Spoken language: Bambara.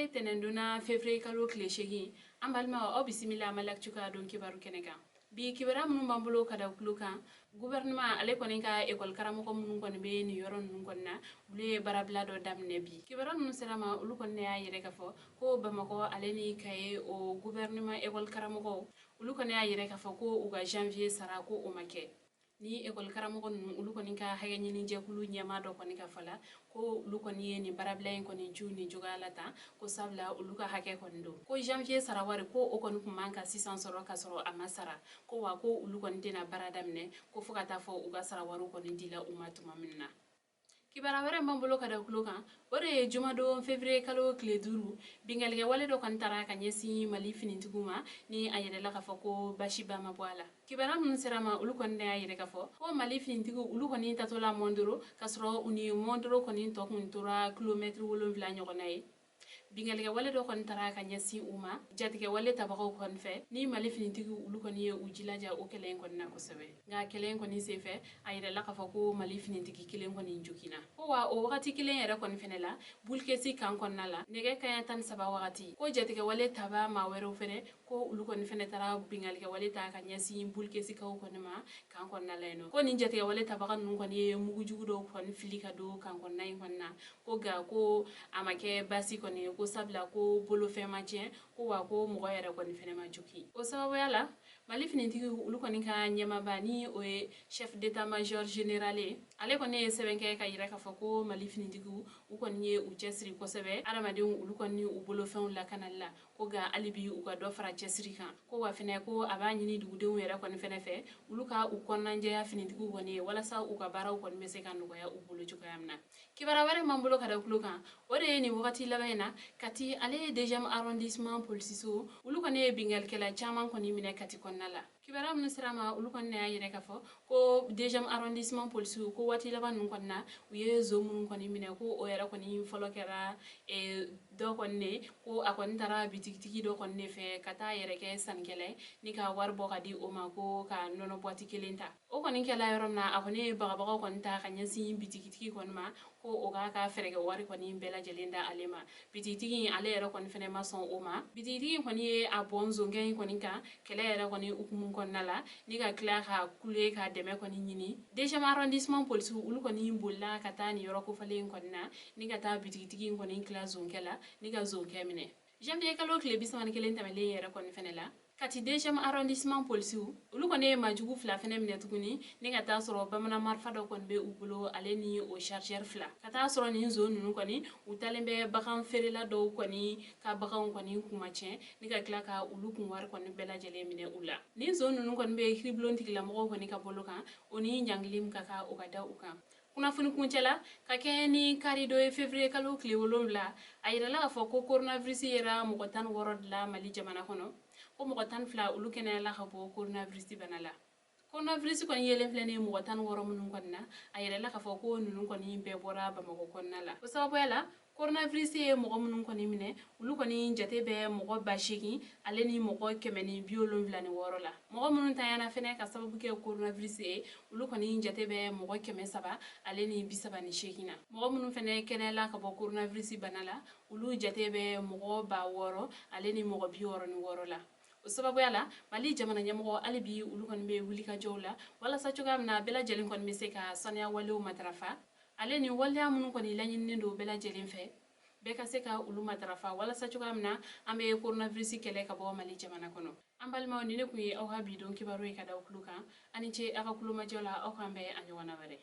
Ye tɛnɛndonna février kalo tile 8, an balimaw, aw bisimila Mali Actu ka don kibaru kɛnɛ kan. Bi kibaruya minnu b'an bolo ka da tulo kan, gouvernement ale kɔni ka ekɔli karamɔgɔ minnu kɔni bɛ nin yɔrɔ ninnu kɔni na, olu ye baarabila dɔ daminɛ bi. Kibaruya minnu sera ma, olu kɔni y'a yɛrɛ k'a fɔ ko Bamakɔ ale ni Kaye, o gouvernement ekɔli karamɔgɔw, olu kɔni y'a yɛrɛ k'a fɔ ko u ka janvier sara ko o ma kɛ. Ni ekɔli karamɔgɔ ninnu, olu kɔni ka hakɛ ɲini jɛkulu ɲɛmaa dɔ kɔni ka fɔ la, ko olu kɔni ye nin baarabila in kɔni ju nin cogoya la tan, ko sabula olu ka hakɛ kɔni don, ko janvier sara wari ko o kɔni kun man ka sisan sɔrɔ ka sɔrɔ a ma sara, ko wa ko olu kɔni tɛna baara daminɛ ko fo ka taa fɔ u ka sara wariw kɔni dila u ma tuma min na. Kibaruya wɛrɛ b'an bolo ka da tulo kan, o de ye jumadon février kalo tile 5, binkannikɛ wale dɔ kɔni taara ka ɲɛsin Mali finitigiw ma, ni a yɛrɛla k'a fɔ ko basiba ma bɔ a la. Kibaruya minnu sera ma, olu kɔni y'a yɛrɛ k'a fɔ ko Mali finitigiw, olu kɔni tatɔla Mondoro, ka sɔrɔ u ni Mondoro kɔni tɔ kun tora kilomɛtiri 7 ɲɔgɔnna ye, binkannikɛ wale dɔ kɔni taara ka ɲɛsin u ma jatigɛ wale tabagaw kɔni fɛ. Ni Mali finitigiw, olu kɔni ye u jilaja o kɛlɛ in kɔni na kosɛbɛ, nka kɛlɛ in kɔni senfɛ, a yɛrɛla k'a fɔ ko Mali finitigi kelen kɔni joginna. Ko wa o wagati kelen yɛrɛ kɔni fɛnɛ la, Bulkesi kan kɔnɔna la, nɛgɛ kaɲa 13 wagati, ko jatigɛ wale taba maa wɛrɛw fɛnɛ, ko olu kɔni fɛnɛ taara binkannikɛ wale ta ka ɲɛsin Bulkesikaw kɔni ma kan kɔnɔna la yen nɔ. Ko nin jatigɛ wale tabaga ninnu kɔni ye mugujugu dɔw kɔni fili ka don kan kɔnɔna in kɔni na, ko nka ko a ma kɛ baasi kɔni ye, ko sabula ko bolofɛn ma tiɲɛ, ko wa ko mɔgɔ yɛrɛ kɔni fɛnɛ ma jogin. O sababuya la, Mali finitigiw, olu kɔni ka ɲɛmaaba, ni o ye chef d'état major général ye, ale kɔni ye sɛbɛn kɛ ka yira k'a fɔ ko Mali finitigiw, u kɔni ye u cɛsiri kosɛbɛ adamadenw, olu kɔni u bolofɛnw lakanali la, ko nka hali bi u ka dɔ fara cɛsiri kan. Ko wa fɛnɛ ko a b'a ɲini dugudenw yɛrɛ kɔni fɛnɛ fɛ, olu ka u kɔnɔnajɛya finitigiw kɔni ye, walasa u ka baaraw kɔni bɛ se ka nɔgɔya u bolo cogoya min na. Kibaruya wɛrɛ m'an bolo ka da tulo kan, o de ye nin wagati laban in na, Kati ale ye deuxième arrondissement polisiso, olu kɔni ye binkannikɛla caman kɔni minɛ Kati kɔnɔna la. Kibaruya minnu sera ma, olu kɔni y'a yɛrɛ k'a fɔ ko deuxième arrondissement polisiw, ko waati laban ninnu kɔni na, u ye zo minnu kɔni minɛ, ko o yɛrɛ kɔni fɔlɔ kɛra dɔ kɔni ne, ko a kɔni taara bitigitigi dɔ kɔni ne fɛ ka taa yɛrɛ kɛ sannikɛla ye ni ka wari bɔ ka di o ma, ko ka nɔnɔ boîte kelen ta. O kɔni kɛla yɔrɔ min na, a kɔni ye bagabagaw kɔni ta ka ɲɛsin bitigitigi kɔni ma, ko o k'a ka fɛɛrɛkɛ wari kɔni bɛɛ lajɛlen da ale ma. Bitigitigi in, ale yɛrɛ kɔni fɛnɛ ma sɔn o ma. Bitigitigi in kɔni ye a bɔn zonkɛ in kɔni kan kɛlɛ yɛrɛ kɔni hukumu kɔnɔna la, ni ka tila ka kule ka dɛmɛ kɔni ɲini. Deuxième arrondissement polisiw, olu kɔni bolila ka taa nin yɔrɔ kofɔlen in kɔni na, ni ka taa bitigitigi in kɔni tila zonkɛ la, ni ka zonkɛ minɛ. Janvier kalo tile 31 tɛmɛlen yɛrɛ kɔni fɛnɛ la, Kati deuxième arrondissement polisiw, olu kɔni ye majugu fila fɛnɛ minɛ tuguni, ni ka taa sɔrɔ bamanan marifa dɔ kɔni bɛ u bolo, ale ni o chargeur fila. Ka taa sɔrɔ nin zon ninnu kɔni, u talen bɛ bagan feerela dɔw kɔni ka baganw kɔni kuma tiɲɛ, ni ka tila ka olu kun wari kɔni bɛɛ lajɛlen minɛ u la. Nin zon ninnu kɔni bɛ kiribulon tigilamɔgɔw kɔni ka bolo kan, o ni ɲangili min ka kan, o ka da u kan. Kunnafoni kuncɛ la, ka kɛ ni kari dɔ ye, février kalo tile 7, a yirala k'a fɔ ko coronavirus yera mɔgɔ 16 de la Mali jamana kɔnɔ, ko mɔgɔ 12, olu kɛnɛyala ka bɔ coronavirus bana la. Coronavirus kɔni yelen filɛ nin ye mɔgɔ 16 minnu kɔni na, a yirala k'a fɔ ko ninnu kɔni bɛɛ bɔra Bamakɔ kɔnɔna la. O sababuya la, coronavirus ye mɔgɔ minnu kɔni minɛ, olu kɔni jate bɛ mɔgɔ 8000 ale ni mɔgɔ 176 la. Mɔgɔ minnu tanyana fɛnɛ ka sababu kɛ coronavirus ye, olu kɔni jate bɛ mɔgɔ 338 na. Mɔgɔ minnu fɛnɛ kɛnɛyala ka bɔ coronavirus bana la, olu jate bɛ mɔgɔ 6000 ale ni mɔgɔ 66 la. O sababuya la, Mali jamana ɲɛmɔgɔ, hali bi olu kɔni bɛ wulikajɔw la walasa cogoya min na bɛɛ lajɛlen kɔni bɛ se ka saniya walew matarafa, ale ni waleya minnu kɔni laɲininen don bɛɛ lajɛlen fɛ, bɛɛ ka se ka olu matarafa, walasa cogoya min na an bɛ coronavirus kɛlɛ ka bɔ Mali jamana kɔnɔ. An balimaw, ni ne kun ye aw ka bi don kibaru ye ka da aw tulo kan. Ani ce aw ka kulomajɔ la. Aw k'an bɛn a ɲɔgɔnna wɛrɛ.